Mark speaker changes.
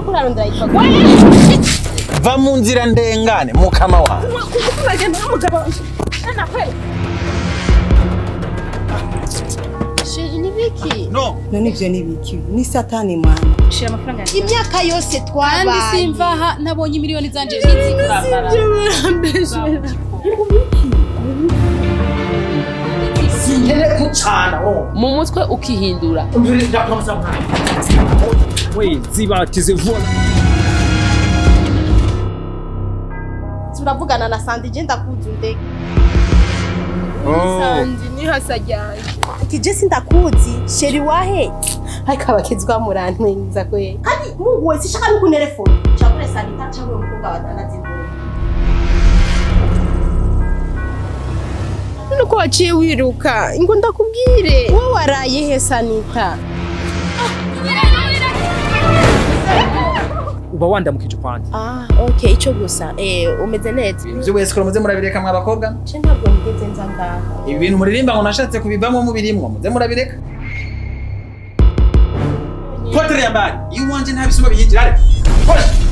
Speaker 1: Uriko urarondera yitwa
Speaker 2: Va mu nzira ndengane mukama wawe.
Speaker 1: Kuko uragenda n'umugabo na kweli. Chéri nibiki?
Speaker 2: No.
Speaker 3: None ivyo nibiki? Ni satani mwana.
Speaker 4: Shira amafaranga yanjye.
Speaker 1: Imyaka yose twabaye.
Speaker 4: Kandi simvaha nabonye miliyoni zanje z'izikambara.
Speaker 2: Singere kucana wo.
Speaker 5: Mu mutwe ukihindura.
Speaker 2: Umvire ndakomza mwana.
Speaker 6: We zibatize vola.
Speaker 1: Turavugana na Sandi je ndakuzi ndege.
Speaker 7: Sandi ni hasajyanye.
Speaker 1: Kije sindakuzi, chéri wahe? Ariko abakezwa murantwenza kwe. Kandi Mungu wese shaka no kunerefone. Chakure Sanita cyangwa umukobwa wadandaza imboga.
Speaker 7: Nuko waciye wiruka, ngo ndakubwire.
Speaker 1: Wowe waraye he Sanita?
Speaker 6: Uba wandamukije kwandi.
Speaker 1: Ah, okay, ico gusa. Umeze neza.
Speaker 2: Ibyo wese ko muze murabireka mwa bakobwa?
Speaker 1: Je ntabwo nigeze nza ngaha.
Speaker 2: Ibi bintu muririmba ngo nashatse kubivamo mubirimwo, muze murabireka. Potere ya mbali, iwanje nta bisuma biyinjira ari. Hosh.